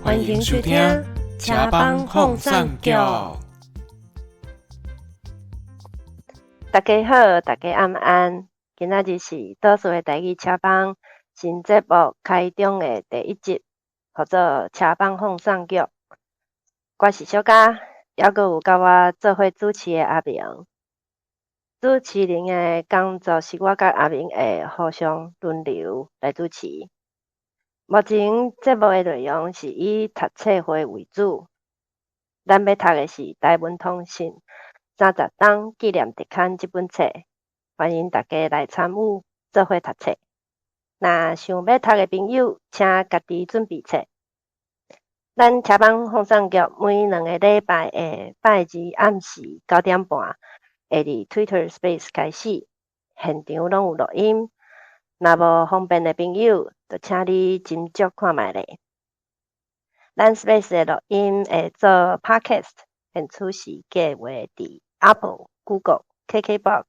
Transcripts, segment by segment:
歡迎收聽《車幫放送局》。大家好，大家晚安。今仔日是倒數的台語車幫新節目開張的第一集，號做《車幫放送局》。我是小嘉，猶閣有佮我做伙主持的阿明。主持人的工作是我佮阿明會互相輪流來主持。目前節目的內容是以讀冊會為主，咱欲讀的是《台文通信30冬紀念特刊》這本冊，歡迎大家來參與做伙讀冊。若想欲讀的朋友，請家己準備冊。咱車幫放送局每兩个禮拜的拜二暗時9點半，會佇 Twitter Space 開始，現場攏有錄音。若無方便的朋友，就請你斟酌看覓咧。咱 Space 的錄音會做 Podcast，現此時計劃佇 Apple、Google、KKBox、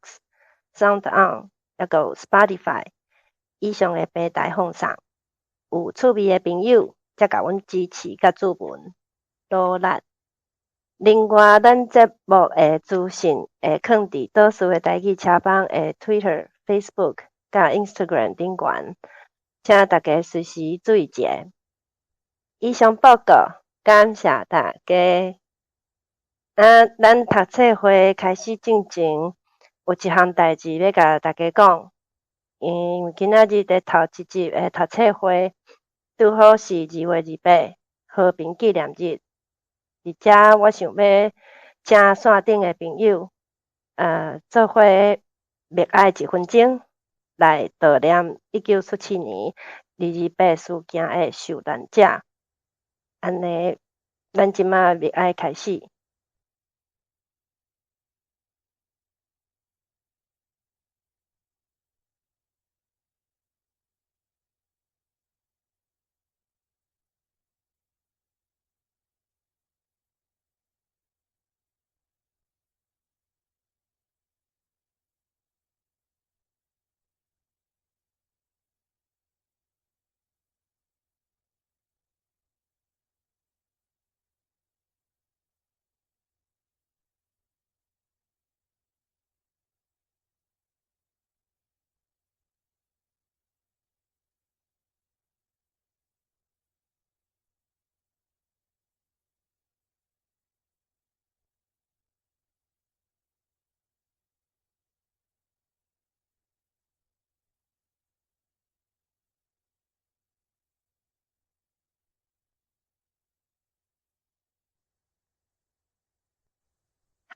SoundOn，猶閣有 Spotify 以上的平台放送。有趣味的朋友，才共阮支持佮注文努力。另外，咱節目的資訊會囥佇倒數的台語車幫的 Twitter、Facebook 佮 Instagram 頂懸，請大家隨時注意一下。以上報告，感謝大家。啊，咱讀冊會開始進前，有一項代誌欲共大家講，因為今仔日佇頭一集的讀冊會，拄好是2月28和平紀念日。佇遮，我想欲請線頂的朋友，做伙默哀一分鐘，來悼念1977年228事件的受難者。按呢，咱這馬默哀開始。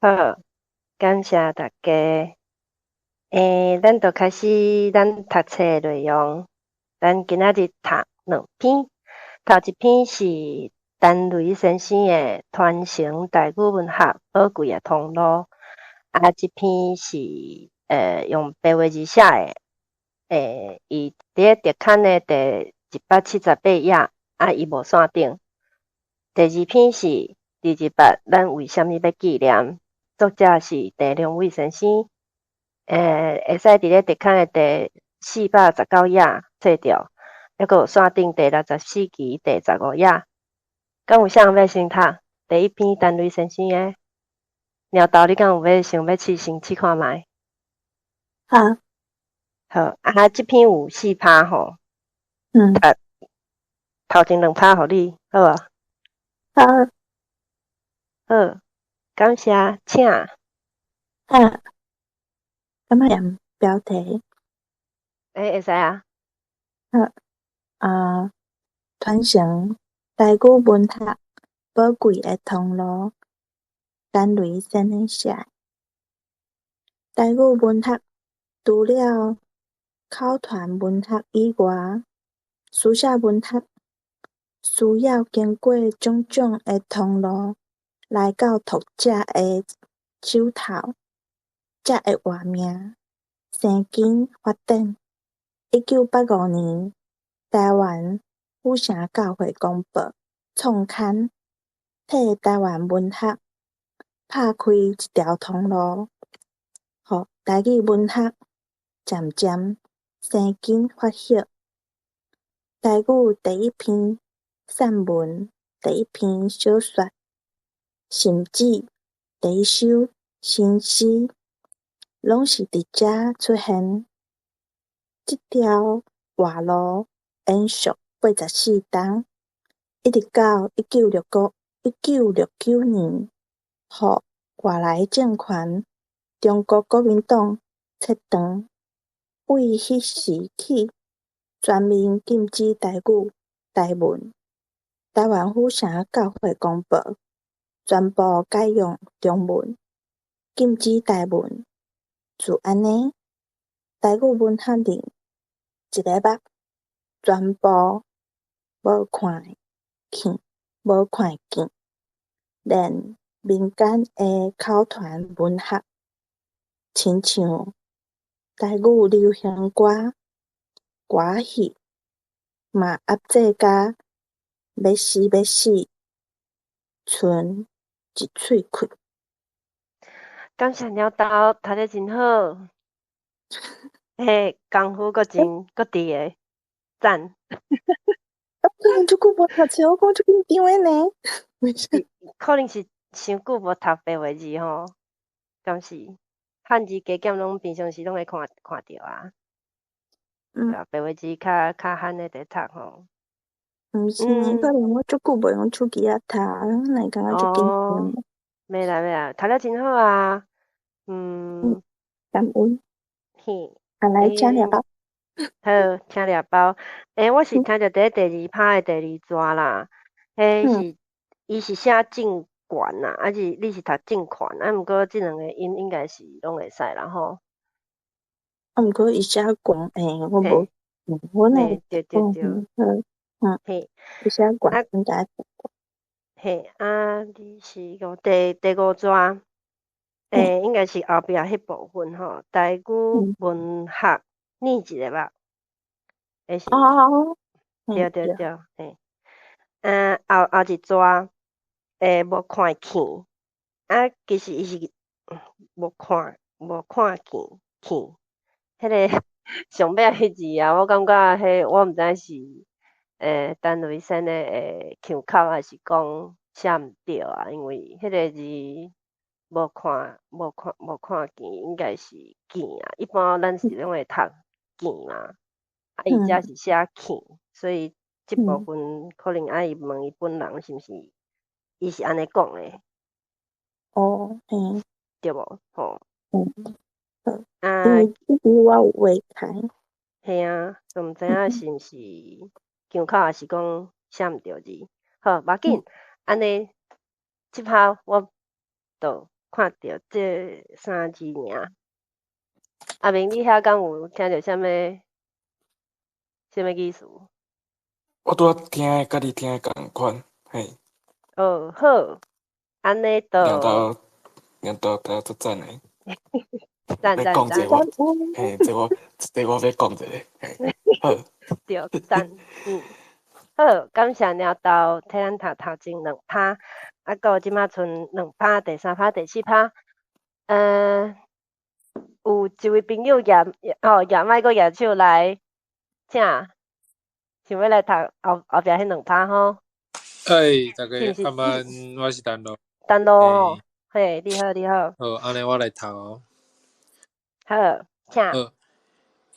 好，感謝大家。咱就開始咱讀冊的內容。咱今仔日讀兩篇，頭一篇是陳雷先生的《傳承台語文學寶貴的通路》，啊，這篇是用白話字寫的，伊佇咧特刊的第178頁，啊，伊無線頂。第二篇是228，咱為啥物欲紀念？作者是鄭良偉先生，會使佇咧特刊的第419頁揣著，猶閣有線頂第64期第15頁。敢有啥人欲先讀？第一篇陳雷先生的，貓豆，你敢有欲想欲試先試看覓？好。好，啊，這篇有四拍吼。啊，頭前兩拍予你，好無？好。好，感謝，請。好。敢愛念標題？會使啊。好，啊，傳承台語文學寶貴的通路，陳雷先生寫。台語文學除了口傳文學以外，書寫文學需要經過種種的通路來到讀者的手頭，才會活命、生根發展。1985年，台灣府城教會公報創刊，替台灣文學拍開一條通路，予台語文學漸漸生根發葉。台語第一篇散文第一篇小說，甚至第一首新詩，攏是佇遮出現。這條活路延續84冬，一直到1969年，予外來政權中國國民黨切斷。對彼時起，全面禁止台語、台文。台灣府城教會公報全部改用中文，禁止台文。就按呢，台語文學令一个目全部無看見，無看見，連民間的口傳文學，親像台語流行歌、歌仔戲，嘛壓制甲欲死欲死，賰一喙氣。感謝鳥豆讀得真好，嘿，功夫閣真閣佇个，讚。啊，足久無讀冊，我講足緊張的呢。可能是傷久無讀白話字吼，敢是漢字加減攏平常時攏會看看著啊。白話字較較罕的佇讀吼。毋是，可能我足久無用手機仔讀，哪會感覺足緊張。袂啦袂啦，讀了真好啊。感恩。嘿。啊，來請掠包。好，請掠包。欸，我是聽著佇第二拍的第二逝啦，彼是伊是寫政權啦，啊是你是讀政權，啊毋過這兩个音應該是攏會使啦吼。啊，毋過伊寫權，欸，我無，我那對對對。嘿，伊寫權應該。嘿，啊，你是講第五逝，欸，應該是後壁彼部分吼，台語文學念一个目，會是？哦，對對對，嘿，啊，後後一逝，欸，無看見，啊，其實伊是無看見見，彼个上尾彼字啊，我感覺彼我毋知是陳雷先的腔口，還是講寫毋對啊？因為彼个字無看見，應該是見啊。一般咱是攏會讀見嘛，啊，伊遮是寫見，所以這部分可能愛問伊本人是毋是伊是按呢講的。哦，嘿。對無？吼。啊，因為這句我有畫開。嘿啊，就毋知影是毋是腔口，還是講寫毋對字。好，無要緊，按呢，這擺我就看著這三字爾。阿明，你遐敢有聽著啥物？啥物意思？我拄仔聽的，佮你聽的仝款，嘿。哦，好，按呢就。領導，領導，大家足讚的。讚讚講這我，嘿，這我欲講一下，嘿，好。對，讚，好，感謝領導替咱讀頭前兩拍，啊，閣這馬賰兩拍，第三拍、第四拍。有一位朋友舉，吼，舉麥閣舉手來，請，想欲來讀後後壁彼兩拍吼。欸，大家晚安，我是陳露。陳露吼，嘿，你好，你好。好，按呢我來讀哦。好，請。好，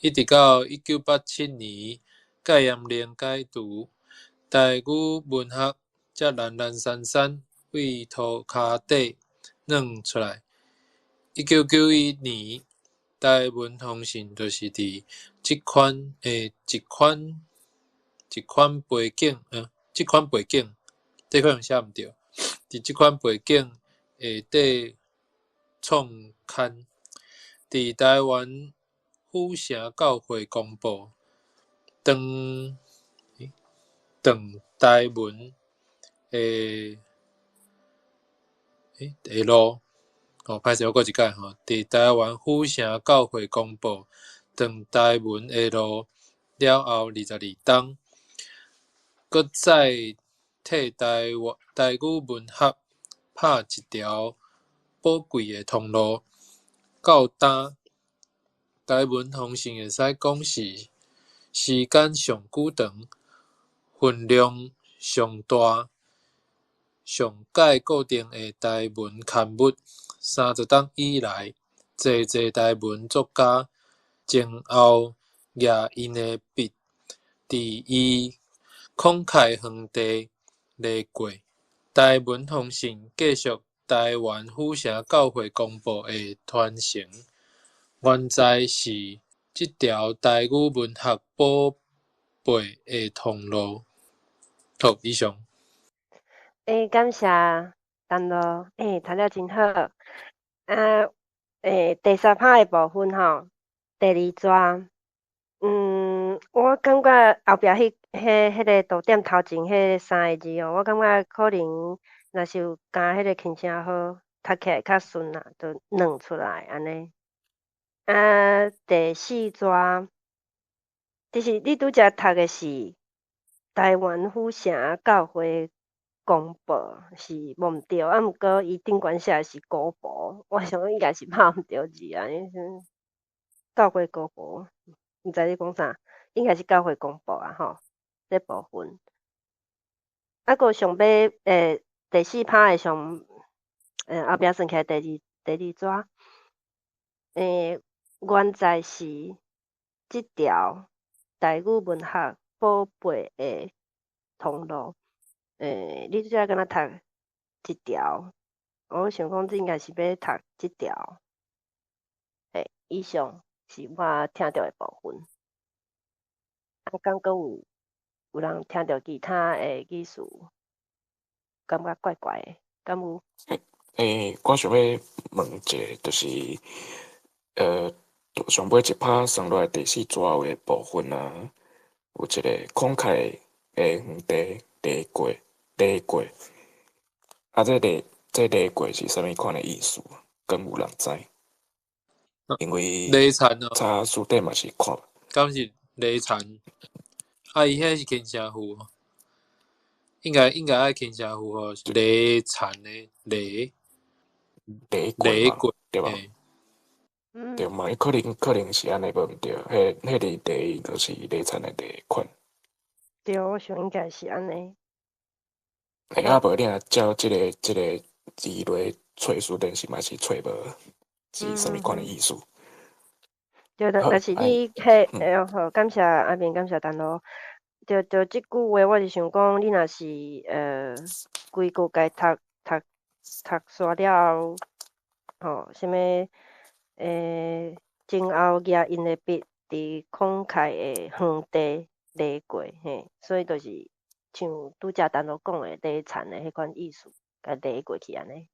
一直到1987年，戒嚴令解除，台語文學才懶懶散散對塗跤底軟出來。1991年，台文通信就是佇這款的這款背景，這款背景，這可能寫毋對。佇這款背景下底創刊，佇台灣府城教會公報，斷斷台文的的路，哦，歹勢，我閣一擺吼，佇台灣府城教會公報斷台文的路了後22冬，閣再替台灣台語文學拍一條寶貴的通路。到今，台文通信會使講是時間上久長、份量上大、上蓋固定的台文刊物。30冬以來，濟濟台文作家前後攑𪜶的筆，佇伊慷慨園地犁過。台文奉信繼續台灣府城教會公報的傳承，原在是這條台語文學寶貝的通路。好，以上。感謝陳露，讀了真好。啊，第三拍的部分吼，第二逝，我感覺後壁彼個逗點頭前彼三个字哦，我感覺可能若是有加彼個輕聲號，讀起來較順啦，就軟出來按呢。啊，第四逝，其實你拄才讀的是台灣府城教會公報，是無毋對，啊，毋過伊頂懸寫的是公報，我想講應該是拍毋著字啊，教會公報，毋知你講啥，應該是教會公報啊吼，這部分。啊，閣上尾第四拍的上，後壁算起來第二逝，原在是這條台語文學寶貝的通路。你拄才敢若讀這條，我想講這應該是欲讀這條。以上是我聽著的部分。啊，敢閣有人聽著其他的意思，感覺怪怪的，敢有？我想欲問一下，就是，上尾一拍算落來第四逝的部分啊，有一個慷慨的園地犁過犁過，啊，這犁過是啥物款的意思？敢有人知？因為犁田哦，查書典嘛是看，敢是犁田？啊，伊彼是輕聲符，應該愛輕聲符吼，犁田的犁犁過犁過，對吧？對嘛，可能是按呢無毋對，彼個犁就是犁田的犁款。對，我想應該是按呢。啊，無你若照這個字來揣書典是嘛是揣無，是啥物款的意思？對，但是你彼，好，感謝阿明，感謝陳露。對對，這句話我是想講，你若是規句共讀煞了後，吼，啥物前後舉𪜶的筆，佇慷慨的園地犁過，嘿，所以就是像拄才陳露講的犁田的彼款意思，共犁過去按呢。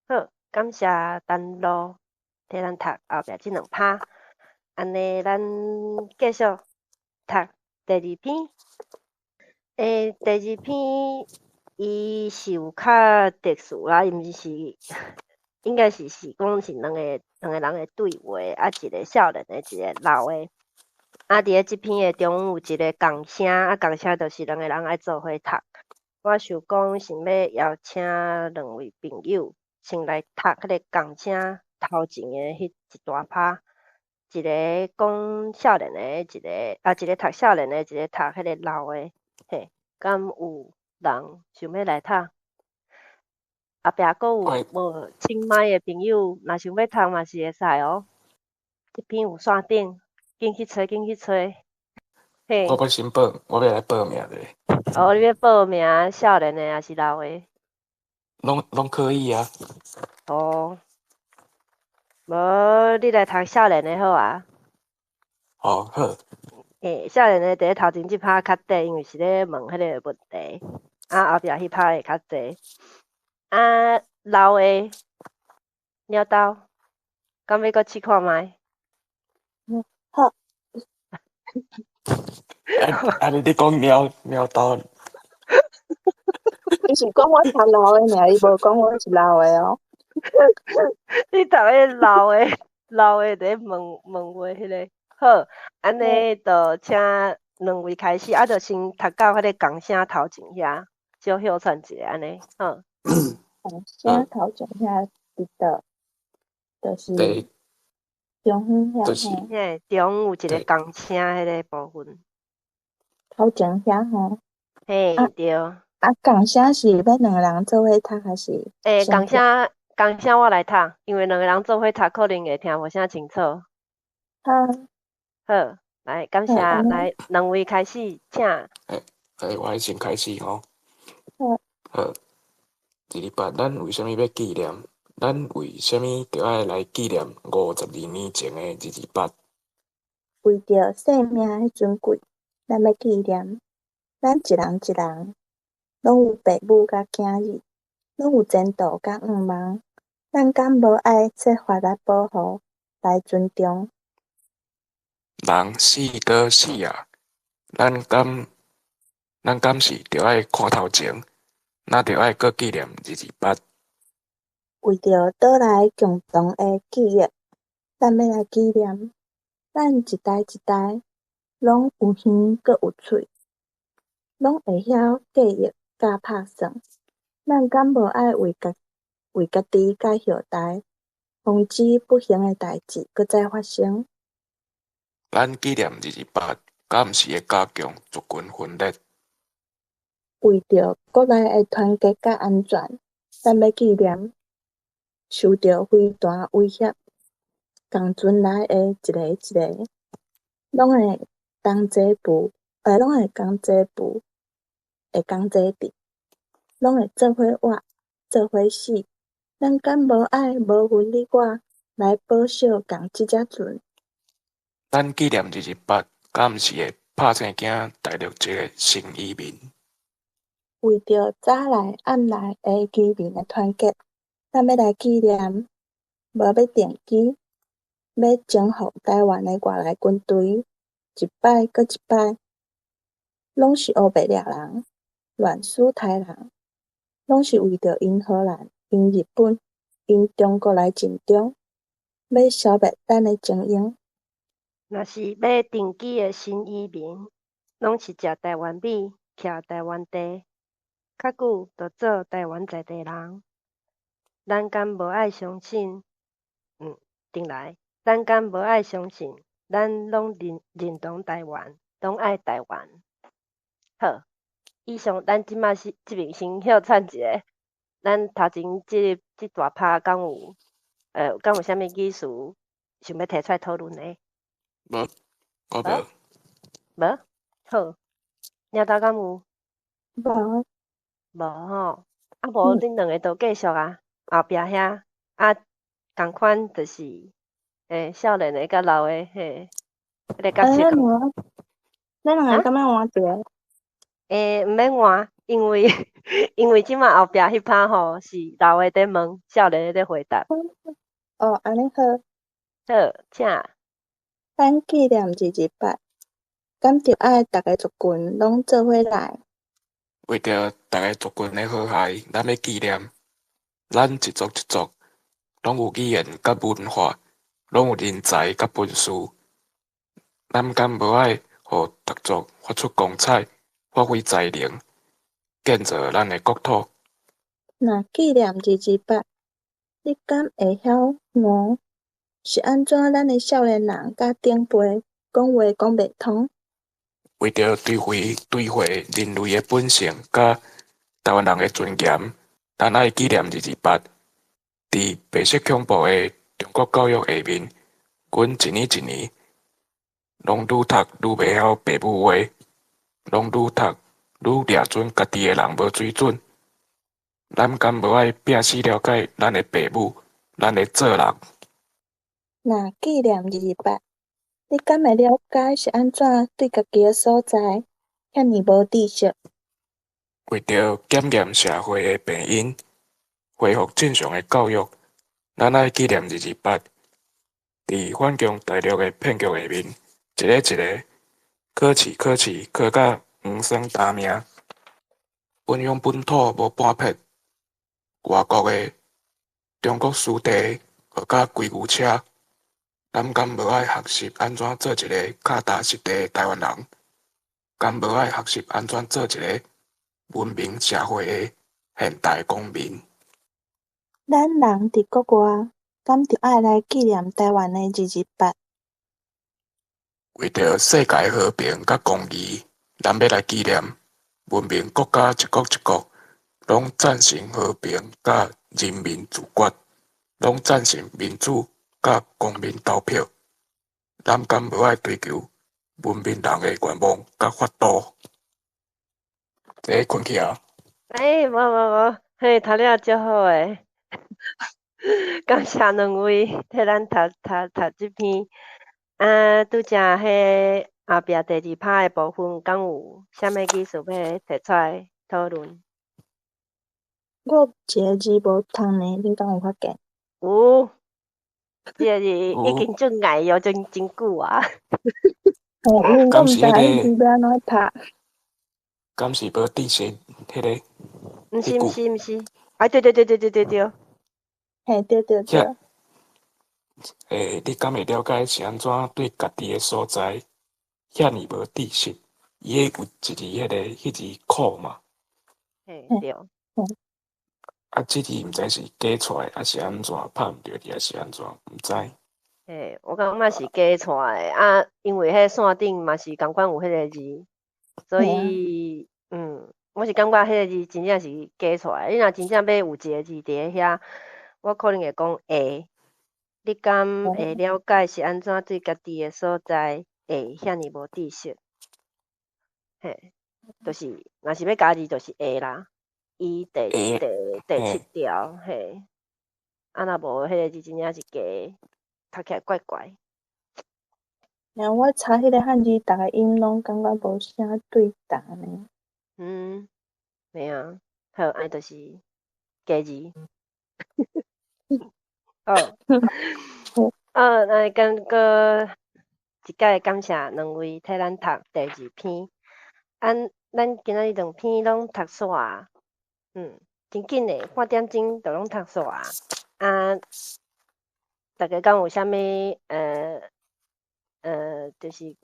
好，感謝陳露替咱讀後壁這兩拍，按呢咱繼續讀第二篇。第二篇伊是有較特殊啦，伊毋是，應該是講是兩個人的對話，啊，一個少年的，一個老的。啊，佇咧這篇的中有一個仝聲，啊，仝聲就是兩個人愛做伙讀。我想講想欲邀請兩位朋友先來讀彼個仝聲頭前的彼一大拍，一個講少年的，一個讀少年的，一個讀彼個老的，嘿，敢有人想欲來讀？後壁閣有無清邁的朋友，若想欲讀嘛是會使哦。這篇有線頂，緊去揣，緊去揣。嘿，我欲先報，我欲來報名者。哦，你欲報名少年的抑是老的？攏可以啊。哦，無，你來讀少年的好啊。哦，好。少年的佇咧頭前這拍較短，因為是咧問彼個問題，啊，後壁彼拍會較濟。啊，老的鳥兜，敢欲閣試看覓？好。啊！你講貓兜？伊是講我讀老的爾，伊無講我是老的哦。你讀彼老的，老的佇咧問問話彼個。好，按呢就請兩位開始，啊，就先讀到彼個仝聲頭前遐，小歇喘一下按呢，好。仝聲頭前遐佇佗？就是中央遐吼。嘿，中央有一個仝聲彼個部分。頭前遐吼。嘿，對。啊，啊，仝聲是欲兩个人做伙讀，還是欸，先仝聲仝聲我來讀，因為兩个人做伙讀可能會聽無啥清楚。好。好，來，感謝，好，來，兩位開始，請。欸欸，我愛先開始吼。好。好，二二八，咱為啥物欲紀念？咱為啥物著愛來紀念52年前的二二八？為著生命的尊貴，咱欲紀念。咱一人一人，攏有爸母佮囝兒，攏有前途佮願望。咱敢無愛設法來保護、來尊重？人死閣死啊！咱敢咱敢是著愛看頭前，若著愛閣紀念二二八？為著倒來共同的記憶，咱欲來紀念。咱一代一代，攏有耳閣有喙，攏會曉計劃佮拍算。咱敢無愛為家為家己佮後代，防止不幸的代誌閣再發生？咱紀念二二八，敢毋是會加強族群分裂？為著國內的團結佮安全，咱欲紀念。受著飛彈威脅，仝陣來的一个一个，攏會同齊步，攏會同齊步，會同齊佇，攏會做伙活，做伙死。咱敢無愛無分你我來保守仝這隻船？咱紀念二二八，敢毋是會拍青驚大陸籍的新移民？為著早來暗來的移民的團結，咱欲來紀念。無欲定居，欲征服臺灣的外來軍隊，一擺閣一擺，攏是烏白掠人，亂使刣人，攏是為著𪜶荷蘭、𪜶日本、𪜶中國來盡忠，欲消滅咱的精英。若是欲定居的新移民，攏是食臺灣米、徛臺灣地，較久就做臺灣在地人。咱敢無愛相信？轉來，咱敢無愛相信？咱攏認認同臺灣，攏愛臺灣。好，以上咱這馬是這邊先歇喘一下。咱頭前這這大趴敢有敢有啥物意思想欲提出來討論的？無，我無。無？好，領導敢有？無。無吼，啊無恁兩个就繼續啊，後壁遐啊，仝款就是，少年的佮老的，嘿，彼个角色。咱兩個敢欲換一个？毋免換，因為因為這馬後壁彼趴吼是老的佇問，少年的佇回答。哦，按呢好。好，請。咱紀念二二八，敢著愛逐个族群攏做伙來？為著逐个族群的和諧，咱欲紀念。咱一族一族，攏有語言佮文化，攏有人才佮本事。咱敢無愛予逐族發出光彩，發揮才能，建造咱的國土？若紀念二二八，你敢會曉悟是按怎咱的少年人佮長輩講話講袂通？為著追回追回人類的本性佮臺灣人的尊嚴，咱愛紀念二二八。佇白色恐怖的中國教育下面，阮一年一年，攏愈讀愈袂曉爸母話，攏愈讀愈掠準家己的人無水準。咱敢無愛拼死了解咱的爸母，咱的做人？若紀念二二八，你敢會了解是按怎對家己的所在遐爾無知識？為著檢驗社會的病因，恢復正常的教育，咱愛紀念二二八。佇反共大陸的騙局下面，一个一个考試考試考甲黃霜焦命，本鄉本土無半撇，外國的中國師弟學甲規牛車，咱敢無愛學習按怎做一个腳踏實地的臺灣人？敢無愛學習按怎做一个文明社會的現代公民？咱人佇國外，敢著愛來紀念臺灣的二二八？為著世界和平佮公義，咱欲來紀念。文明國家一國一國，攏贊成和平佮人民自決，攏贊成民主佮公民投票。咱敢無愛追求文明人的願望佮法度？這睏去啊！欸，無無無，嘿，讀了足好的，感謝兩位替咱讀讀讀這篇。啊，拄才彼後壁第二拍的部分，敢有啥物意思欲提出來討論？我有一个字無通呢，恁敢有發現？有，這个字已經足礙了，真真久啊。哦，因為我毋知彼字欲按怎讀。敢是無知識彼个？毋是毋是毋是，啊對對對對對對對。嘿，對對對。欸，你敢會了解是按怎對家己的所在遐爾無知識？伊彼有一字彼个彼字苦嘛？嘿，對。啊，這字毋知是假錯的，抑是按怎拍毋著字，抑是按怎毋知。嘿，我感覺是假錯的啊，因為彼線頂嘛是仝款有彼个字，所以，我是感覺彼个字真正是假錯的。你若真正欲有一个字佇咧遐，我可能會講會。你敢會了解是按怎對家己的所在會遐爾無知識？嘿，就是若是欲加字，就是會啦。伊第第第七條，嘿，啊若無彼个字真正是假，讀起來怪怪。然後我查彼个漢字，逐个音攏感覺無啥對仝呢。嗯，袂啊，好，按呢就是加字。好，好，來閣閣一擺感謝兩位替咱讀第二篇。啊，咱今仔日兩篇攏讀煞啊，真緊的，半點鐘就攏讀煞啊。啊，大家敢有啥物就是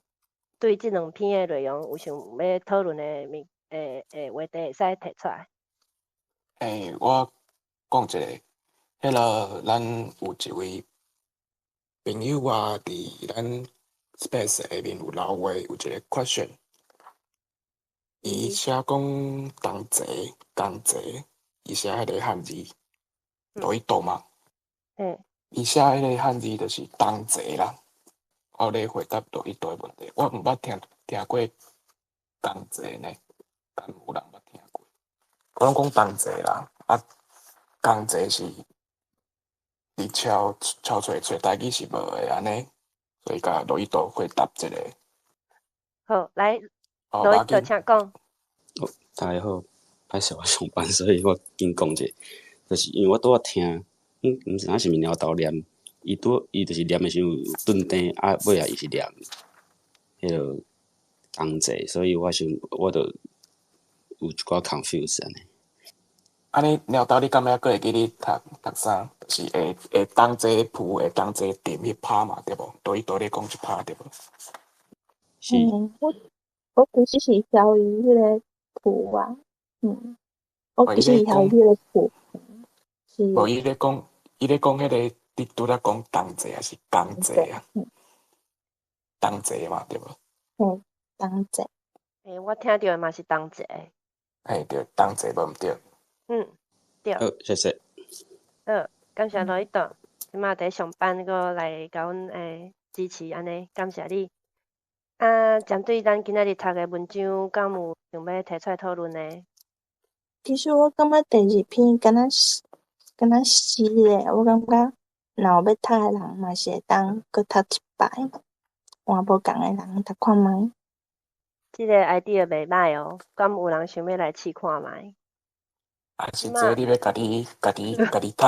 對這兩篇的內容有想欲討論的物，話題會使提出來。欸，我講一个，彼个咱有一位朋友啊，佇咱 Space 下面有留話，有一个 question，伊寫講同齊同齊，伊寫彼个漢字，落去讀嘛？嗯。伊寫彼個漢字就是同齊啦。我咧回答落去讀的問題，我毋捌聽聽過同齊呢，敢有人捌聽過？我攏講同齊啦，啊，同齊是佇抄抄揣揣台語是無的按呢，所以共落去讀回答一下。好，來，落去讀請講。哦，大家好，歹勢我上班，所以我緊講者，就是因為我拄仔聽，毋知影是毋是貓頭念，伊拄伊就是念的時陣有頓停，啊尾仔伊是念彼个同齊，所以我想我就有一寡 confuse 按呢。按呢，貓頭你敢猶閣會記你讀讀啥？就是會會同齊譜，會同齊點彼拍嘛，對無？對伊倒咧講一拍對無？是。嗯，我我其實是曉伊彼个譜啊，我其實曉伊彼個譜。是。無，伊咧講，伊咧講彼個，你拄才講同齊抑是仝齊啊？同齊嘛，對無？嗯，同齊。欸，我聽著的嘛是同齊。嘿，對，同齊無毋對。嗯，對。好，謝謝。好，感謝羅伊多，這馬佇上班，閣來共阮支持按呢，感謝你。啊，針對咱今仔日讀的文章，敢有想欲提出來討論的？其實我感覺第二篇敢若是敢若是的，我感覺若有欲讀的人嘛是會當閣讀一擺，換無仝的人讀看覓。這个 idea 袂䆀哦，敢有人想欲來試看覓？還是這你欲家己家己家己讀？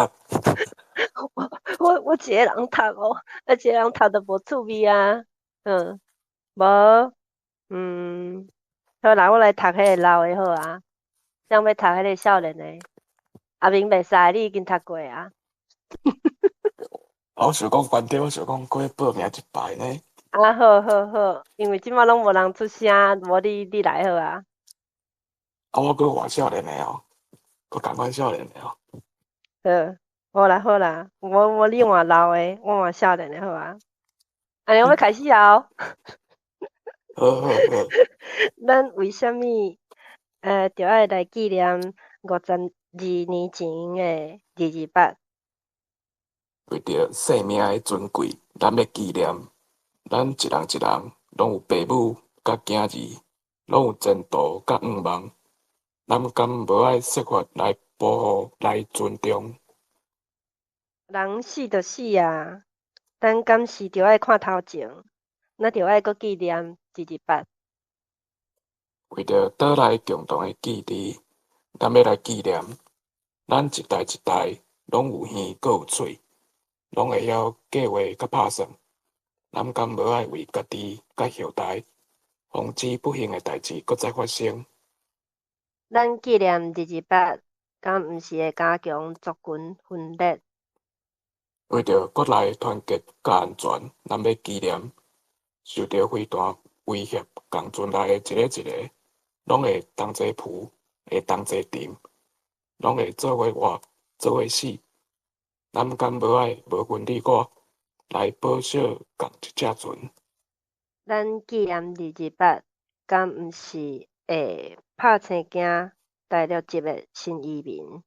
我我我一个人讀哦，啊，一個人讀就無趣味啊。無，好啦，我來讀彼个老的好啊。想欲讀彼个少年的，阿明袂使，你已經讀過啊。我想講，反正我想講，閣欲報名一擺呢。啊，好好好，因為這馬攏無人出聲，無你你來好啊。啊，我閣換少年的哦，閣仝款少年的哦。好，好啦好啦，我我你換老的，我換少年的好啊。按呢我欲開始啊！好好好。咱為啥物著愛來紀念52年前的二二八。為著生命的尊貴，咱欲紀念，咱一人一人攏有爸母佮囝兒，攏有前途佮願望，咱敢無愛設法來保護、來尊重？人死就死啊，咱敢是著愛看頭前，咱著愛閣紀念二二八。為著島內共同的記憶，咱欲來紀念，咱一代一代攏有耳閣有喙，攏會曉計畫佮拍算，咱敢無愛為家己佮後代，防止不幸的代誌閣再發生？咱紀念二二八，敢毋是會加強族群分裂？為著國內團結佮安全，咱欲紀念，受著飛彈威脅仝陣來的一个一个，攏會同齊浮，會同齊沉，攏會做伙活，做伙死。咱敢無愛無分你我，來保守仝一隻船？咱紀念二二八，敢毋是會拍青驚大陸籍的新移民？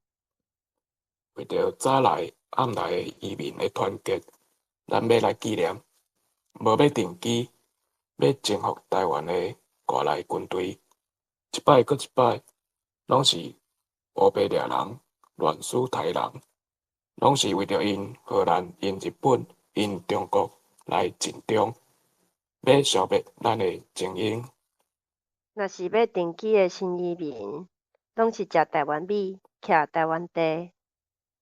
為著早來暗來的移民的團結，咱欲來紀念，無欲定居，欲征服臺灣的外來軍隊，一擺閣一擺，攏是烏白掠人、亂使刣人，攏是為著𪜶荷蘭、𪜶日本、𪜶中國來盡忠，欲消滅咱的精英。若是欲定居的新移民，攏是食臺灣米、徛臺灣地，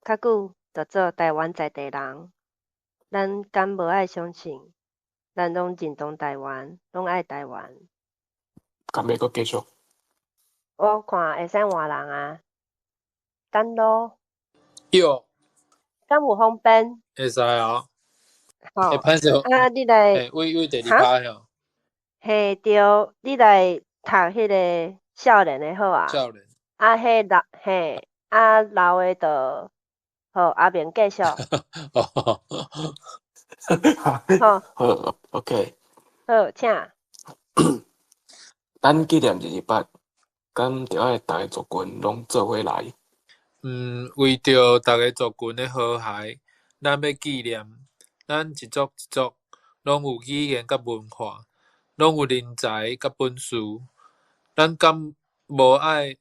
較久就做臺灣在地人。咱敢無愛相信？咱攏認同臺灣，攏愛臺灣。敢欲閣繼續？我看會使換人啊，等咯。喲。敢有方便？會使啊。好。會歹勢。啊，你來。位位第二拍吼。嘿，對，你來讀彼个少年的好啊。少年。啊，彼老嘿，啊老的就好，阿明繼續。好。好，OK。好，請。咱紀念二二八，敢著愛逐个族群攏做伙來？為著逐个族群的和諧，咱欲紀念，咱一族一族攏有語言佮文化，攏有人才佮本事。咱敢無愛予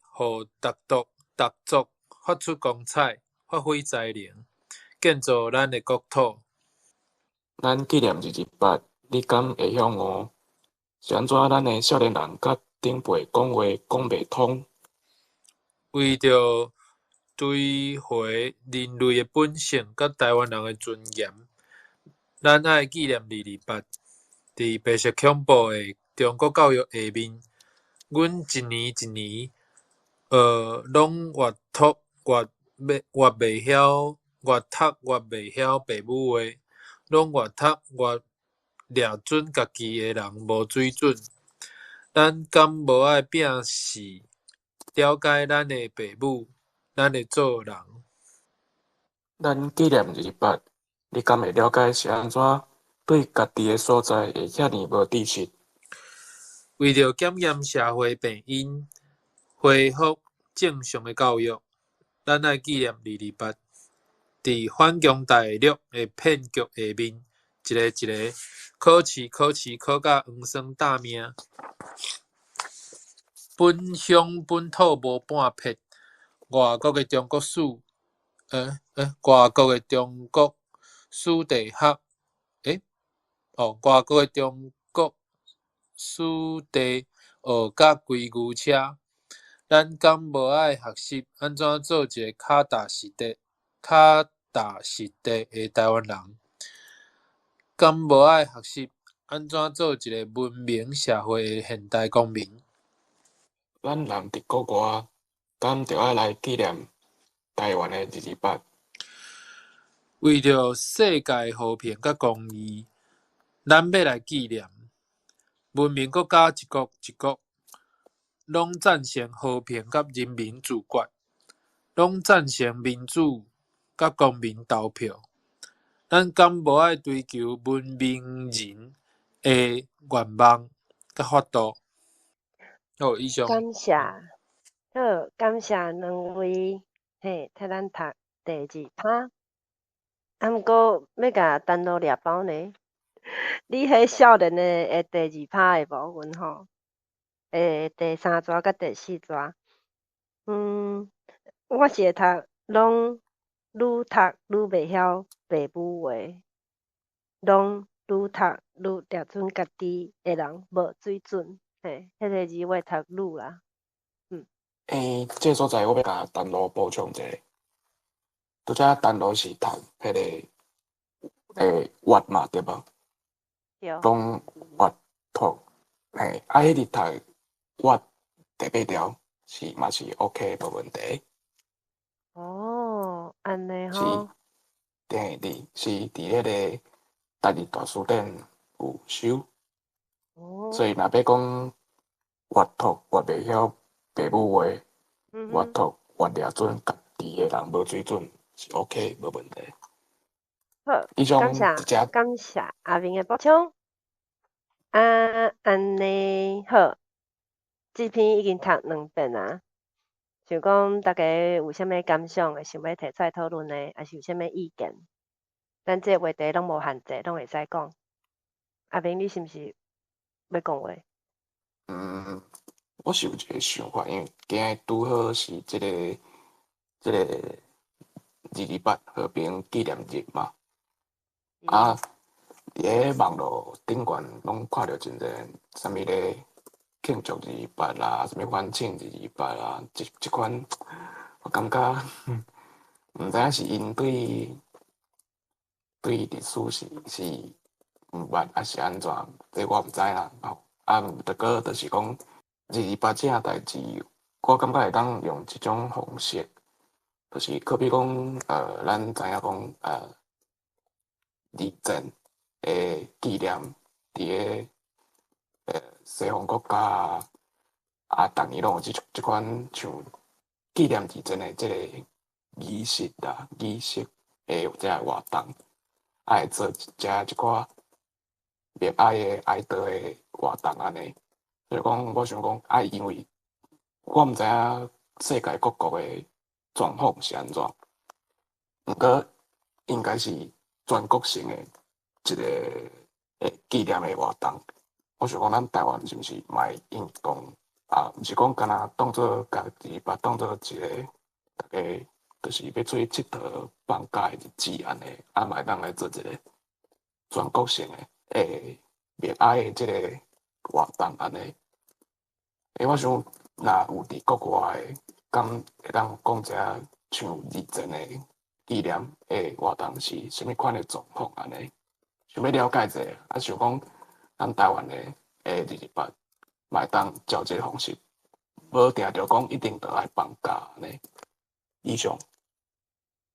逐族逐族發出光彩，發揮才能，建造咱的國土？咱紀念二二八，你敢會曉悟？是按怎咱的少年人佮長輩講話講袂通？為著追回人類的本性佮臺灣人的尊嚴，咱愛紀念二二八。佇白色恐怖的中國教育下面，阮一年一年，攏越讀越越袂曉，越讀越袂曉爸母話，攏越讀越掠準家己的人無水準。咱敢無愛摒視了解咱的爸母，咱的做人？咱紀念二二八，你敢會了解是按怎對家己的所在會遐爾無知識？為著檢驗社會病因，恢復正常的教育，咱愛紀念二二八。佇反攻大陸的騙局下面，一个一个考試考試考甲黃霜焦命，本鄉本土無半撇，外國的中國史，外國的中國史地學，哦，外國的中國史地學甲規牛車，咱敢無愛學習按怎做一个跤踏實地、跤踏實地的臺灣人？敢無愛學習按怎做一个文明社會的現代公民？咱人佇國外，敢著愛來紀念臺灣的二二八？為著世界和平佮公義，咱欲來紀念文明國家一國一國，攏贊成和平佮人民自決，攏贊成民主佮公民投票。咱敢無愛追求文明人的願望佮法度？好，以上。感謝。好，感謝兩位，嘿，替咱讀第二趴。啊，毋過欲共陳露掠包呢？你彼少年的第二趴的部分吼，第三逝佮第四逝，我是會讀攏愈讀愈袂曉爸母話，攏愈讀愈掠準家己的人無水準，嘿，彼個字我會讀愈啦。這个所在我欲共陳露補充一下，拄才陳露是讀彼个越嘛對無？對。攏越讀，嘿，啊，彼日讀越第八條是嘛是 OK 無問題。哦，按呢是吼。對，佇是佇彼个台語大辭典有收。所以若欲講越讀越袂曉爸母話，越讀越掠準家己的人無水準是 OK 無問題。好，以上感謝一隻感謝阿明的補充。啊，按呢好，這篇已經讀兩遍啊。想講大家有啥物感想，會想欲提出來討論的，抑是有啥物意見？咱這個話題攏無限制，攏會使講。阿明，你是毋是欲講話？嗯，我是有一個想法，因為今日拄好是這個228和平紀念日嘛。啊，佇咧網路頂懸攏看著真濟啥物咧慶祝二二八啦，啥物反省二二八啦，這款我感覺毋知影是𪜶對歷史是毋捌，抑是按怎？這我毋知啦吼。啊，毋過就是講二二八這項代誌，我感覺會當用一種方式，就是好比講，咱知影講，二戰的紀念，佇個西方國家啊，啊，逐年攏有這款像紀念二戰的這個儀式啦，儀式的這個活動，啊，會做遮一寡默哀的哀悼的活動按呢。所以講，我想講，啊，因為我毋知影世界各國的狀況是按怎，毋過應該是全國性的一個紀念的活動。我想講，咱台灣是毋是嘛會應講啊？毋是講干焦當做共二二八當做一個逐家就是欲出去𨑨迌放假的日子按呢，啊嘛會當來做一個全國性的默哀的這個活動按呢。我想若有佇國外的，敢會當講一下像二戰的紀念的活動是啥物款的狀況按呢？想欲了解一下，啊想講咱台灣的二二八嘛會當照這個方式，無定著講一定著愛放假按呢。以上。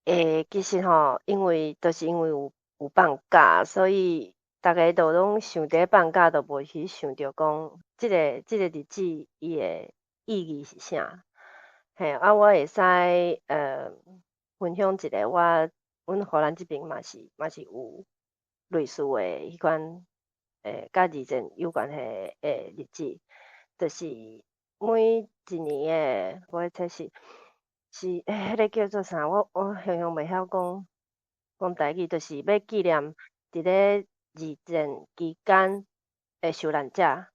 其實吼，因為就是因為有放假，所以逐家都攏想佇咧放假，就無去想著講這個日子伊的意義是啥。嘿，啊，我會使分享一個我阮荷蘭這邊嘛是有類似的彼款佮二戰有關係的日子，就是每一年的我測是彼個叫做啥？我形容袂曉講講台語，就是欲紀念佇咧二戰期間的受難者，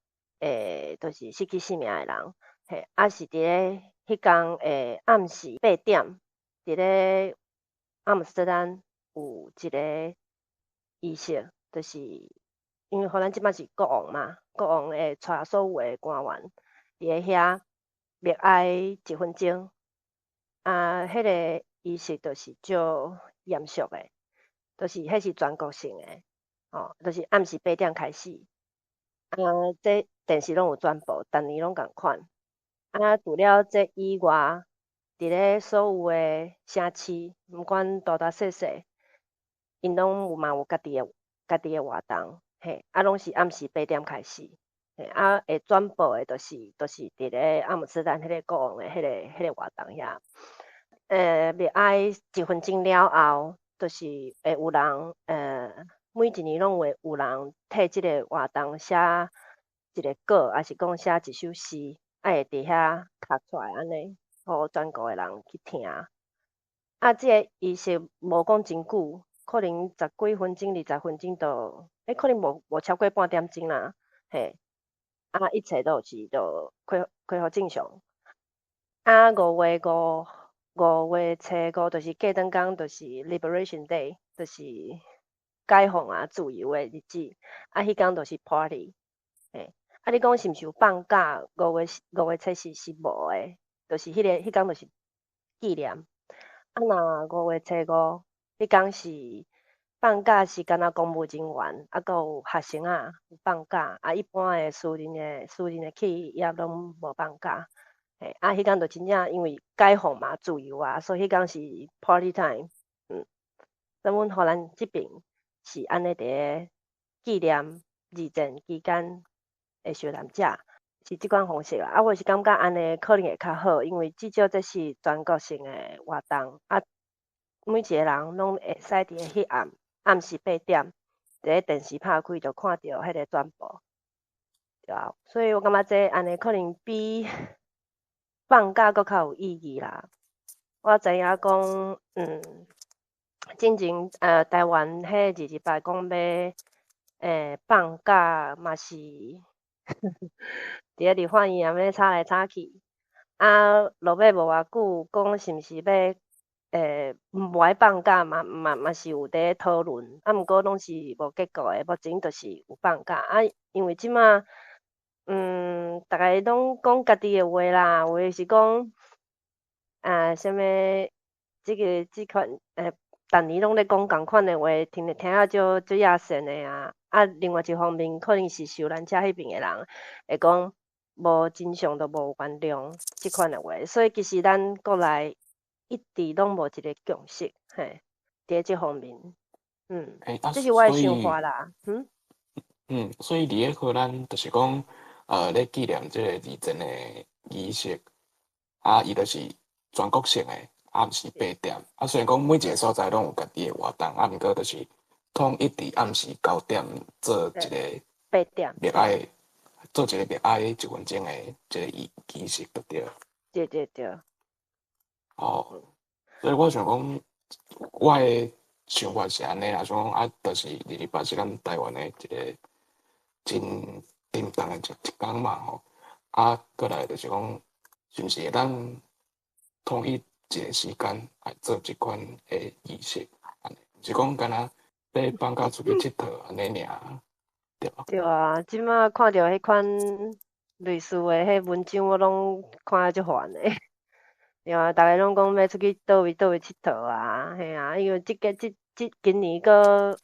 就是失去性命的人，嘿，啊是佇咧彼工的暗時8點，佇咧阿姆斯特丹有一個儀式，就是因為荷蘭這擺是國王嘛，國王會帶所有的官員佇咧遐默哀一分鐘，啊，彼個儀式就是足嚴肅的，就是彼是全國性的，吼，就是暗時八點開始，啊，這電視攏有轉播，逐年攏仝款。啊，除了這以外，佇咧所有的城市，毋管大大細細，𪜶攏有嘛有家己的活動，嘿，啊，攏是暗時八點開始，嘿，啊，會轉播的，就是佇咧阿姆斯特丹彼個國王的彼個活動遐。默哀一分鐘了後，就是會有人，每一年攏會有人替這個活動寫一個稿，抑是講寫一首詩。啊會佇遐讀出來按呢，予全國的人去聽。啊，這个儀式無講真久，可能十幾分鐘、20分鐘就，欸，可能無超過半點鐘啦，嘿。啊，一切都是就恢復正常。啊，5月5，5月初5就是過轉工，就是 Liberation Day，就是解放啊、自由的日子。啊，彼工就是 party，嘿。啊，你講是毋是有放假？5月5月初四是無的，就是彼工就是紀念。啊，若五月初五，彼工是放假，是干焦公務人員，啊，閣有學生仔有放假，啊，一般的私人的企業攏無放假。嘿，啊，彼工就真正因為解放嘛，自由啊，所以彼工是 party time。所以阮荷蘭這爿是按呢佇咧紀念二戰期間的受難者，是這款方式啦。啊，我是感覺按呢可能會較好，因為至少這是全國性的活動，啊，每一個人攏會使佇咧彼暗暗時8點，佇咧電視拍開就看著彼个轉播，對啊。所以我感覺這按呢可能比放假閣較有意義啦。我知影講，進前台灣彼228講欲放假嘛是佇咧立法院按呢吵來吵去，啊，落尾無偌久講是毋是欲無愛放假嘛嘛是有佇咧討論，啊，毋過攏是無結果的，目前就是有放假啊，因為這馬逐家攏講家己的話啦，有的是講啊，啥物這个這款逐年攏咧講仝款的話，聽聽啊足足厭世的啊。啊，另外一方面可能是受難者彼爿的人會講無真相就無原諒這款的話，所以其實咱國內一直攏無一个共識，嘿，佇這方面，欸啊，這是我的想法啦，嗯。所以佇咧荷蘭就是講，咧紀念這个二戰的儀式，啊，伊就是全國性的，暗時八點。啊，雖然講每一个所在攏有家己的活動，啊，毋過就是統一佇暗時9點做一个八點默哀，做一个默哀一分鐘的一个儀式就對。對對對。哦，所以我想講，我的想法是按呢啦，想講啊，就是228是咱台灣的一个真沉重的一工嘛吼。啊，閣來就是講，是毋是會當統一一个時間來做這款的儀式，按呢，毋是講干焦欲放假出去𨑨迌按呢爾，對無？對啊，這馬看著彼款類似的彼文章，我攏看啊足煩的。對啊，逐家攏講欲出去佗位佗位𨑨迌啊，嘿啊，因為這个這這今年閣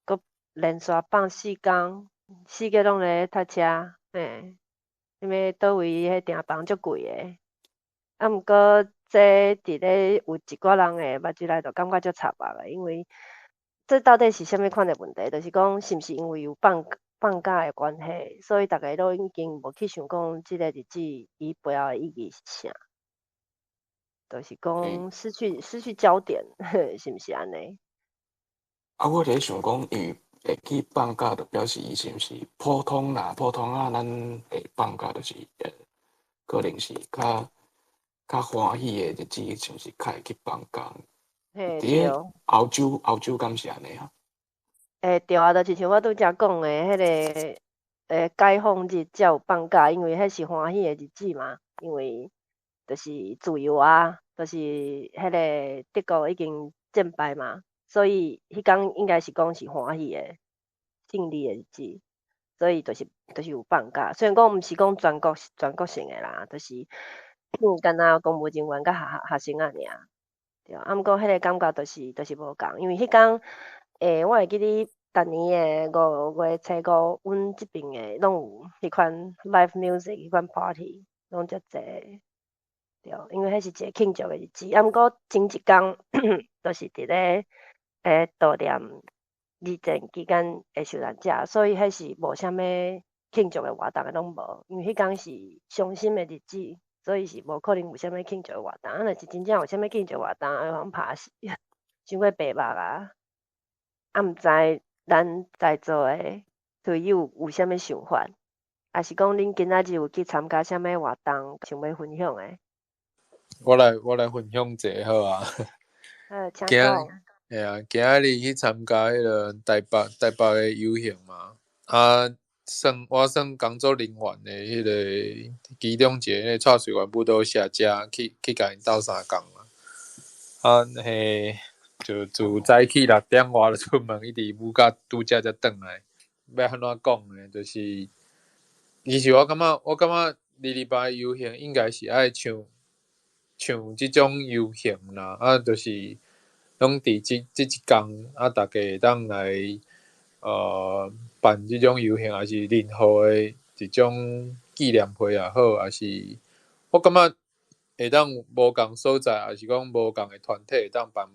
閣連續放四工，四个攏咧塞車，嘿，啥物佗位彼訂房足貴的。啊，毋過這佇咧有一寡人的目睭內就感覺足插目的，因為這到底是啥物款的問題？就是講是毋是因為有放假的關係，所以逐家攏已經無去想講這个日子伊背後的意義是啥？就是講失去焦點，是毋是按呢？啊，我佇咧想講，因為會去放假，就表示伊是毋是普通啦？普通啊，咱會放假就是可能是較歡喜的日子，是毋是較會去放假？嘿，佇咧歐洲敢是按呢啊？欸，對啊，就親像我拄才講的，彼个解放日才有放假，因為彼是歡喜的日子嘛，因為就是自由啊，就是彼个德國已經戰敗嘛，所以彼工應該是講是歡喜的勝利的日子，所以就是有放假。雖然講毋是講全國性的啦，就是干焦公務人員佮學生仔爾。對啊，毋過彼个感覺就是無仝，因為彼工，我會記得逐年的5月初5，阮這爿的攏有彼款 live music，彼款 party，攏足濟。對，因為彼是一個慶祝的日子。啊，毋過前一工就是佇咧悼念二戰期間的受難者，所以彼是無啥物慶祝的活動的攏無，因為彼工是傷心的日子，所以是無可能有啥物慶祝的活動。啊，若是真正有啥物慶祝活動，會予人拍死，傷過白目啊！啊，毋知咱在座的隊友有啥物想法？抑是講恁今仔日有去參加啥物活動，想欲分享的？我來分享一下好啊。好，請今講。嘿啊，今仔日去參加彼个台北的遊行嘛，啊，算我算工作人員的彼个其中一个，彼个蔡水源舞蹈社遮去共𪜶鬥相共啊。啊，嘿，就自早起6點外就出門，一直舞到拄才才轉來。欲按怎講呢？就是其實我感覺228遊行應該是愛像這種遊行啦，啊，就是攏佇這一工，啊，逐家會當來辦這種遊行，抑是任何的一種紀念會也好，抑是我感覺會當無仝所在，抑是講無仝的團體會當辦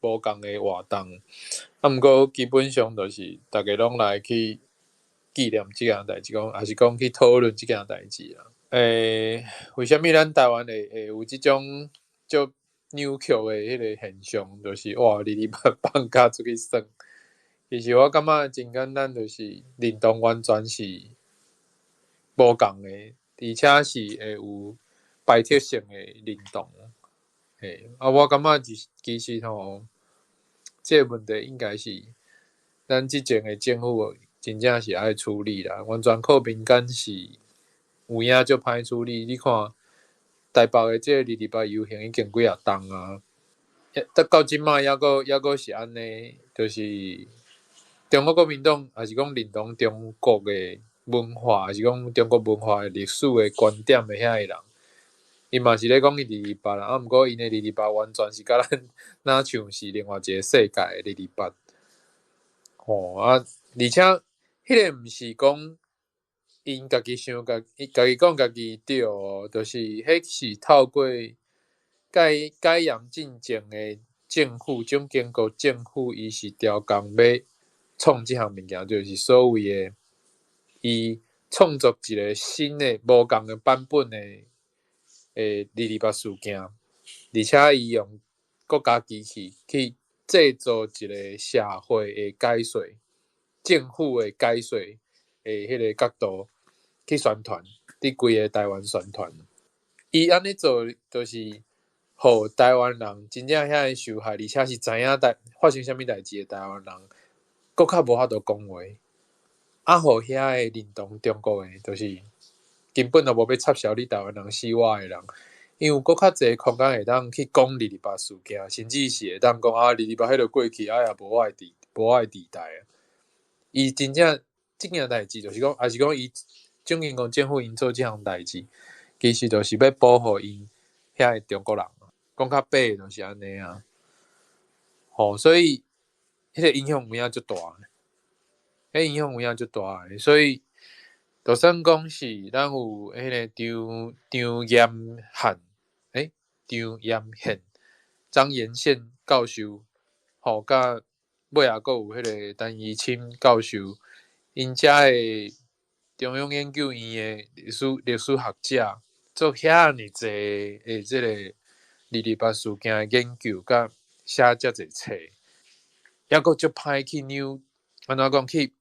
無仝的活動。啊，毋過基本上就是逐家攏來去紀念這件代誌，講抑是講去討論這件代誌啦。為啥物咱台灣會有這種足扭曲的彼个現象？就是哇，228放假出去耍。其實我感覺真簡單，就是認同完全是無仝的，而且是會有排斥性的認同。嘿，啊，我感覺其實吼，這个問題應該是咱執政的政府真正是愛處理啦，完全靠民間是有影足歹處理。你看台北的這个228遊行已經幾若冬啊，到這擺猶閣是按呢，就是中國國民黨，抑是講認同中國的文化，抑是講中國文化的歷史的觀點的遐个人，𪜶嘛是咧講伊二二八啦，啊，毋過𪜶的二二八完全是佮咱若像是另外一个世界的二二八。吼啊，而且彼个毋是講𪜶家己想家，家己講家己對哦，就是彼是透過解嚴進前的政府，蔣經國政府，伊是調工欲創這項物件，就是所謂的伊創作一个新的無仝的版本的二二八事件，而且伊用國家機器去製造一个社會的解說，政府的解說的彼个角度去宣傳，佇規个台灣宣傳。伊按呢做，就是予台灣人真正遐个受害，而且是知影發生啥物代誌的台灣人，閣較無法度講話。啊，予遐个認同中國的，就是根本就無欲插潲你台灣人死活的人，𪜶有閣較濟空間會當去講二二八事件，甚至是會當講啊，二二八彼就過去，啊也無我的地帶啊。伊真正這件代誌，就是講，抑是講伊蔣經國政府𪜶做這項代誌，其實就是欲保護𪜶遐个中國人。講較白就是按呢啊。吼，所以彼个影響有影足大，彼影響有影足大的，所以就算講是咱有彼个張嚴漢，張嚴憲、張嚴憲教授，吼，佮尾仔閣有彼个陳怡菁教授，𪜶遮的中央研究院的歷史學者，做遐爾濟的這個二二八事件的研究，佮寫遮濟冊，猶閣足歹去扭，按怎講去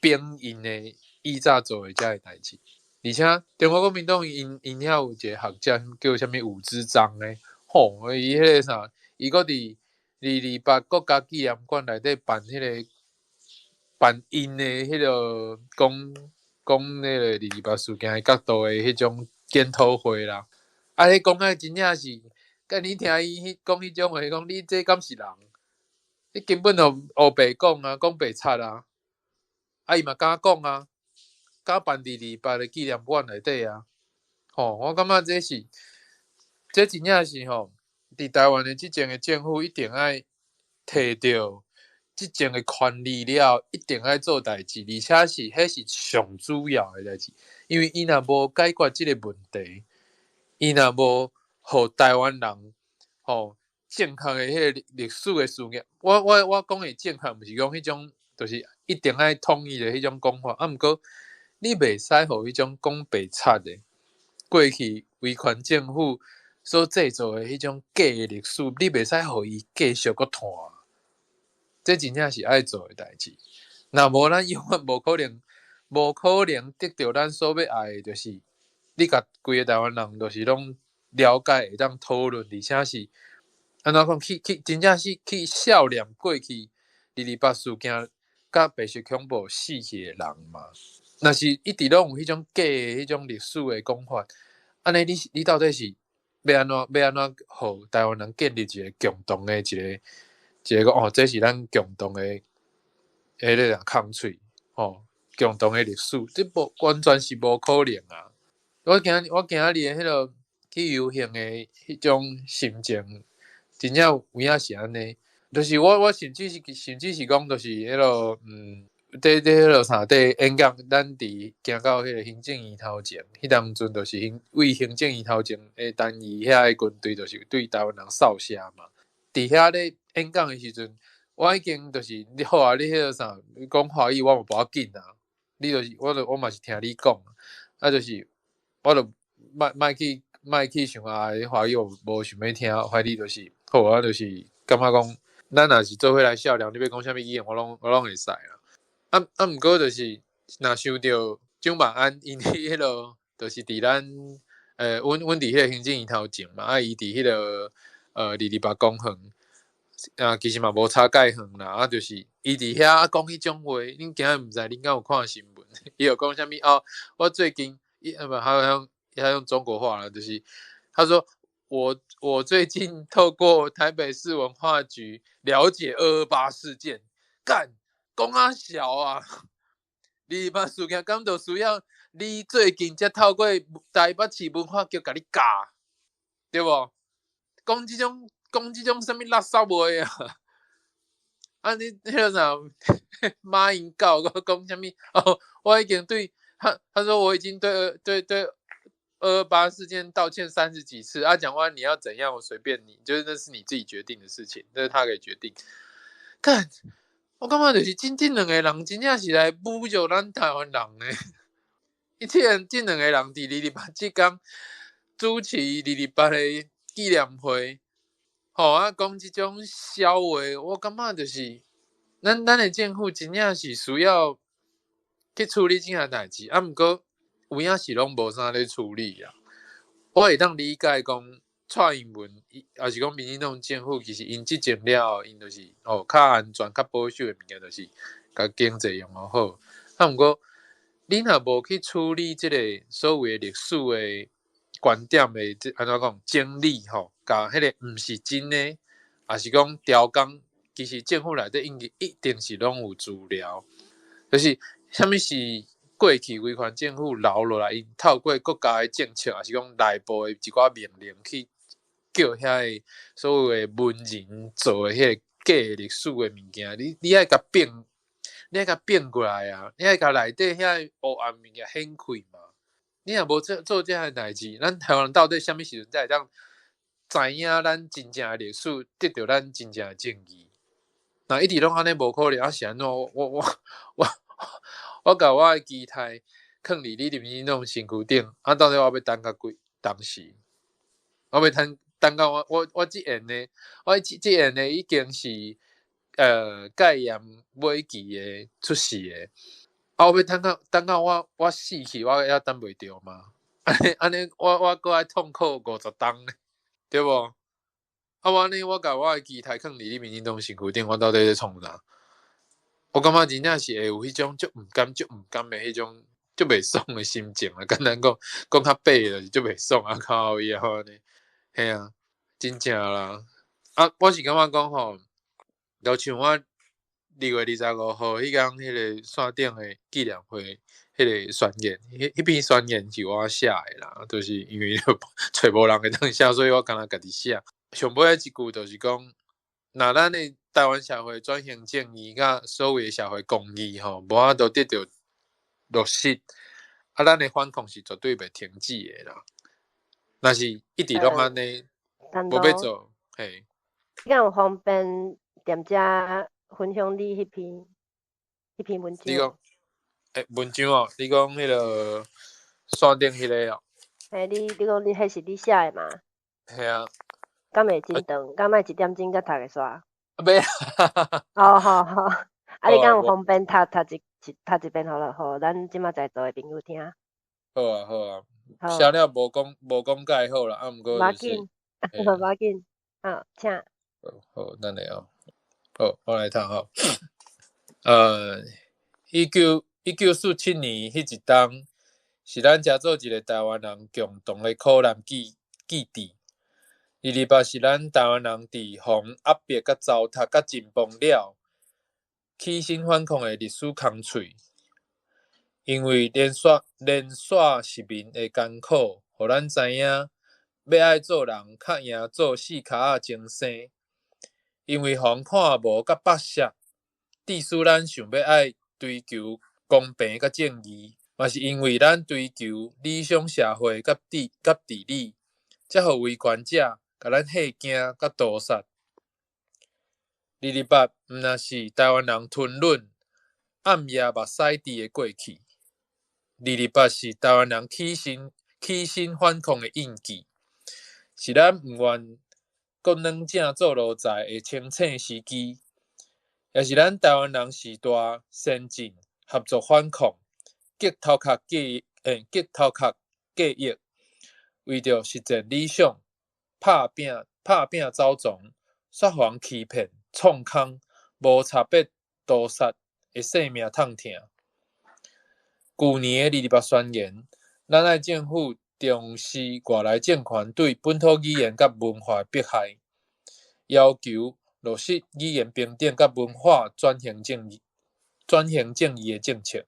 貶𪜶的以早做的遮个代誌，而且中國國民黨𪜶遐有一个學者叫啥物伍之章的，吼，伊彼个啥，伊閣佇二二八國家紀念館內底辦𪜶的彼个講講彼个二二八事件的角度的彼種檢討會啦，啊，彼講的真正是，干你聽伊講彼種話，講你這敢是人？你根本就烏白講啊，講白賊啊！啊，伊嘛敢講啊，敢辦二二八的紀念館內底啊！吼，我感覺這真正是吼，佇台灣的執政的政府一定愛提著執政的權利了，一定愛做代誌，而且是彼是上主要的代誌，因為伊若無解決這个問題，伊若無予台灣人吼正確的彼个歷史的事件，我講的正確，毋是講彼種，就是一定愛統一的彼種講法。啊，毋過你袂使予彼種講白賊的過去威權政府所製造的彼種假的歷史，你袂使予伊繼續閣傳。這真正是愛做的代誌。若無咱永遠無可能，無可能得著咱所欲愛的，就是你共規个台灣人，就是攏了解，會當討論，而且是按怎講？去去真正是去笑念過去二二八事件佮白色恐怖死去的人嘛？若是一直攏有彼種假的彼種歷史的講法，按呢你到底是欲按怎欲按怎予台灣人建立一個共同的一個講哦，這是咱共同的彼个空喙吼，共同的歷史，這無完全是無可能啊！我今仔日的彼个去遊行的彼種心情，真正有影是按呢，就是我甚至是講，就是彼个佇彼个啥佇演講，咱佇行到彼个行政院頭前，彼當陣就是為行政院頭前的單位遐个軍隊，就是對台灣人掃射嘛。佇遐咧演講的時陣，我已經就是你好啊，你彼个啥，你講華語我嘛無要緊啊。你就是我就我嘛是聽你講，啊就是我就莫去想啊，華語我無想欲聽，反正就是好啊，就是感覺講，咱若是做伙來笑臉，你欲講啥物語言，我攏會使啦。啊，毋過就是若想著蔣萬安𪜶佇彼个，就是佇咱阮佇彼个行政院頭前嘛，啊伊佇彼个二二八公園，啊其實嘛無差介遠啦，啊就是伊佇遐講彼種話，恁今日毋知恁敢有看新聞？伊有講啥物哦？我最近伊啊無，他用中國話啦，就是他說我最近透過台北市文化局了解二二八事件，幹講啥潲啊！二二八事件敢就需要你最近才透過台北市文化局共你教，對無？講這種啥物垃圾話啊！啊你彼个啥馬英九閣講啥物？哦，我已經對他說我已經對二二八事件道歉三十幾次。啊，講完你要怎樣，我隨便你，就是那是你自己決定的事情，這是他可以決定。幹，我感覺就是這兩個人真正是來侮辱咱台灣人呢。伊這兩個人佇二二八這工主持二二八的紀念會，吼啊，講這種痟話，我感覺就是咱的政府真正是需要去處理這項代誌，啊，毋過有影是攏無啥咧處理啊。我會當理解講蔡英文，抑是講民進黨政府，其實𪜶執政了後，𪜶就是哦較安全、較保守的物件，就是共經濟用予好。啊，毋過你若無去處理這個所謂的歷史的觀點的，這按怎講整理吼，共彼个毋是真的，抑是講調工，其實政府內底應該一定是攏有資料，就是啥物是過去威權政府留落來，𪜶透過國家的政策，抑是講內部的一寡命令去叫遐个所謂的文人做的彼個假歷史的物件，你愛共變，你愛共變過來啊！你愛共內底遐个烏暗物件顯開嘛？你若無做這項代誌，咱台灣人到底啥物時陣才會當知影咱真正的歷史，得著咱真正的正義？若一直攏按呢無可能，啊是按怎？我共我的期待囥佇你民進黨身軀頂，啊到底我欲等到幾當時？我欲等到我這緣的，我這緣的已經是肝炎尾期的出世的，啊我欲等到我死去，我猶等袂著嗎？按呢我閣愛痛苦50冬呢，對無？啊我按呢我共我的期待囥佇你民進黨身軀頂，我到底咧創啥？我感覺真正是會有彼種足毋甘、足毋甘的彼種足袂爽的心情啊！簡單講，講較白就是足袂爽啊，靠伊啊按呢，嘿啊，真正啦！啊，我是感覺講吼，就像我2月25號彼工彼个線頂的紀念會，彼个宣言，彼篇宣言是我寫的啦，就是因為揣無人會當寫，所以我干焦家己寫。上尾仔一句就是講，若咱的台灣社會轉型正義佮所謂的社會公義吼，無法度得著落實，啊，咱的反抗是絕對袂停止的啦。若是一直攏按呢，無欲做，嘿。你敢有方便踮遮分享你彼篇文章？你講，文章哦，你講彼个線頂彼个哦。嘿，你講你彼是你寫的嘛？嘿啊。敢會真長？敢愛一點鐘才讀會煞？袂。哦，好好，啊，你敢有方便讀讀一遍予咱這馬在座的朋友聽。好啊，好啊，寫了無講介好啦，啊，毋過就是，無要緊，好，請。好，好，等下哦，好，我來讀吼。1947年彼一冬，是咱遮做一个台灣人共同的苦難記記憶。二二八是咱台灣人佇予壓迫佮糟蹋佮盡崩了，起身反抗的歷史空喙。因為連續殖民的艱苦，予咱知影欲愛做人，較贏做四跤仔精生。因為予人看無佮剝削，致使咱想欲愛追求公平佮正義，嘛是因為咱追求理想社會佮治理，才予威權者共咱嚇驚佮屠殺。二二八毋若是台灣人吞忍暗夜目屎滴的過去，二二八是台灣人起身反抗的印記，是咱毋願閣軟正做奴才的清醒時機，也是咱台灣人時代先進合作反抗，激頭殼記憶，為著實踐理想，拍拼走傱，煞予人欺騙、創空、無差別屠殺的生命痛疼。舊年的二二八宣言，咱愛政府重視外來政權對本土語言佮文化的迫害，要求落實語言平等佮文化轉型正義的政策。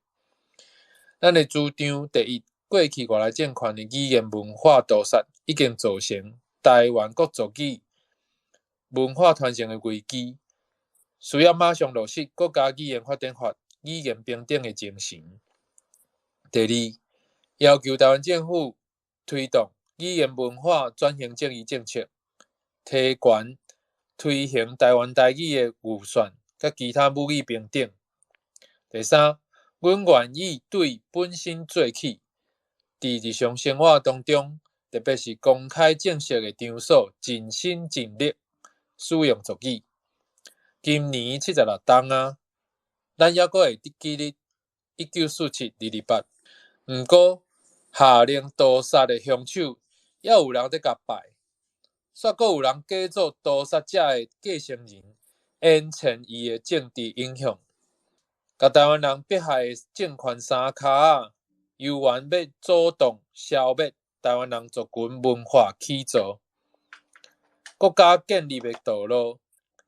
咱的主張第一，過去外來政權的語言文化屠殺已經造成台灣各族語文化傳承的危機，需要馬上落實國家語言發展法、語言平等的精神。第二，要求台灣政府推動語言文化轉型正義政策，提懸推行台灣台語的預算，佮其他母語平等。第三，阮願意對本身做起，佇日常生活當中，特別是公開正式的場所，盡心盡力使用族語。今年76冬啊，咱猶閣會記得1947二二八，毋過下令屠殺的兇手，猶有人佇共拜，煞閣有人假做屠殺者的繼承人，延續伊的政治影響，共台灣人迫害的政權三跤仔，猶原欲主動消滅台灣人族群文化起造。國家建立的道路，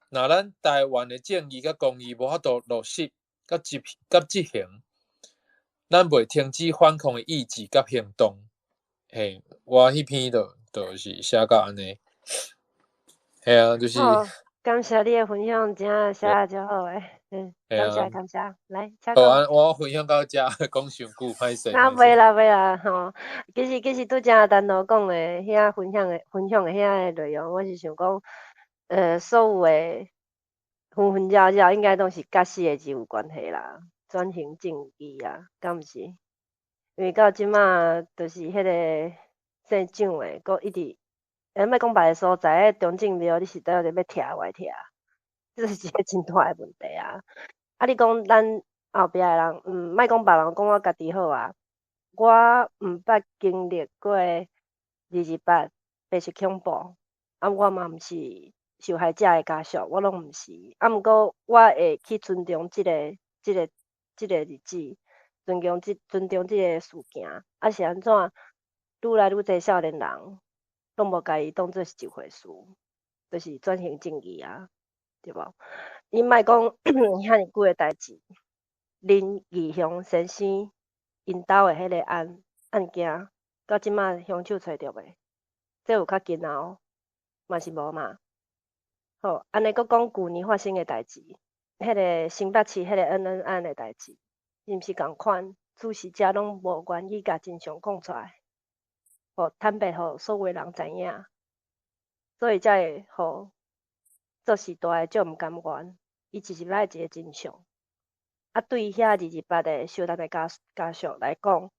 若咱台灣的正義佮公義無法度落實佮執行，咱袂停止反抗的意志佮行動。嘿，我彼篇就是寫到按呢。嘿啊，就是。好，感謝你的分享，真正寫得足好的。感謝感謝，來，請講。好啊，我分享到遮，講傷久，歹勢。啊，袂啦袂啦，吼，其實拄才陳老講的遐分享的遐个內容，我是想講，所有的紛紛擾擾應該攏是佮四个字有關係啦，轉型正義啊，敢毋是？因為到這馬就是彼个姓蔣的，閣一直，莫講別个所在，彼中正廟你是倒底欲拆無愛拆？這是一個真大的問題啊！啊，你講咱後壁的人，莫講別人，講我家己好啊。我毋捌經歷過二二八白色恐怖，啊，我嘛毋是受害者的家屬，我攏毋是。啊，毋過我會去尊重這個日子，尊重這個事件。啊，是按怎？愈來愈濟少年人，攏無共伊當做是一回事，就是轉型正義啊，對無？你莫講遐爾久的代誌，林義雄先生𪜶兜的彼个案件，到這馬兇手揣著未？這有較緊後？嘛是無嘛。好，按呢閣講舊年發生的代誌，彼个新北市彼个恩恩案的代誌，是毋是仝款？主事者攏無願意共真相講出來，予坦白予所有人知影，所以才會予做時代的足毋甘願，伊就是欲愛一個真相。啊，對遐二二八的受難的家屬來講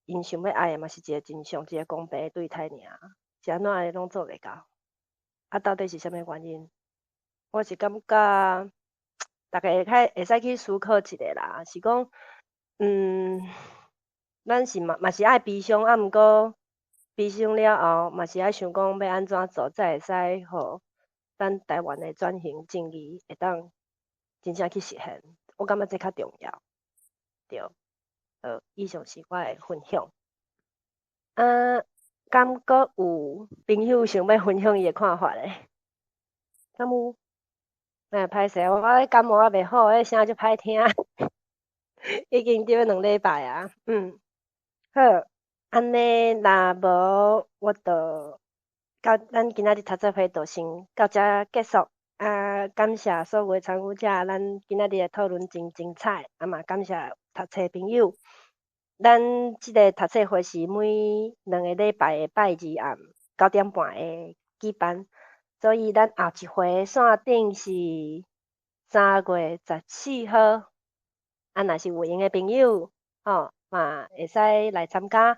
，𪜶想欲愛的嘛是一個真相，一個公平的對待爾，是按怎按呢攏做袂到？啊，到底是啥物原因？我是感覺逐家會開會使去思考一下啦，是講，咱是嘛嘛是愛悲傷，啊，毋過悲傷了後，嘛是愛想講欲按怎做，才會使予咱台灣的轉型正義會當真正去實現。我感覺這較重要。對，好，以上是我的分享。啊，敢閣有朋友想欲分享伊的看法的？敢有？哎，歹勢，我感冒猶袂好，彼聲足歹聽，已經著2禮拜啊。好，按呢若無，我就到咱今仔日讀冊會就先到遮結束。啊，感謝所有的參與者，咱今仔日的討論真精彩，啊嘛感謝讀冊朋友。咱這个讀冊會是每2個禮拜的拜二暗9點半會舉辦，所以咱後一回線頂是3月14號。啊，若是有閒的朋友，吼嘛會使來參加。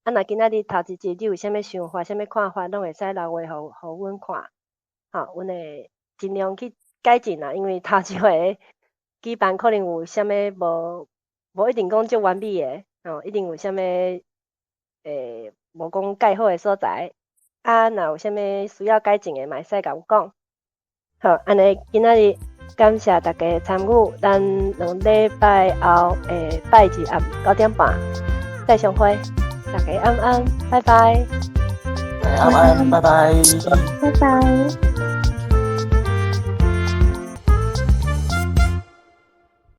啊，若今仔日頭一集你有啥物想法、啥物看法，攏會使留話予阮看。吼，阮會盡量去改進啦，因為頭一回舉辦可能有啥物無一定講足完美的，吼，一定有啥物無講蓋好的所在。啊，若有啥物需要改進的，嘛會使共阮講。好，按呢今仔日感謝大家參與，咱2禮拜後的拜二暗9點半再相會。大家晚安，拜拜。晚安，拜拜。拜拜。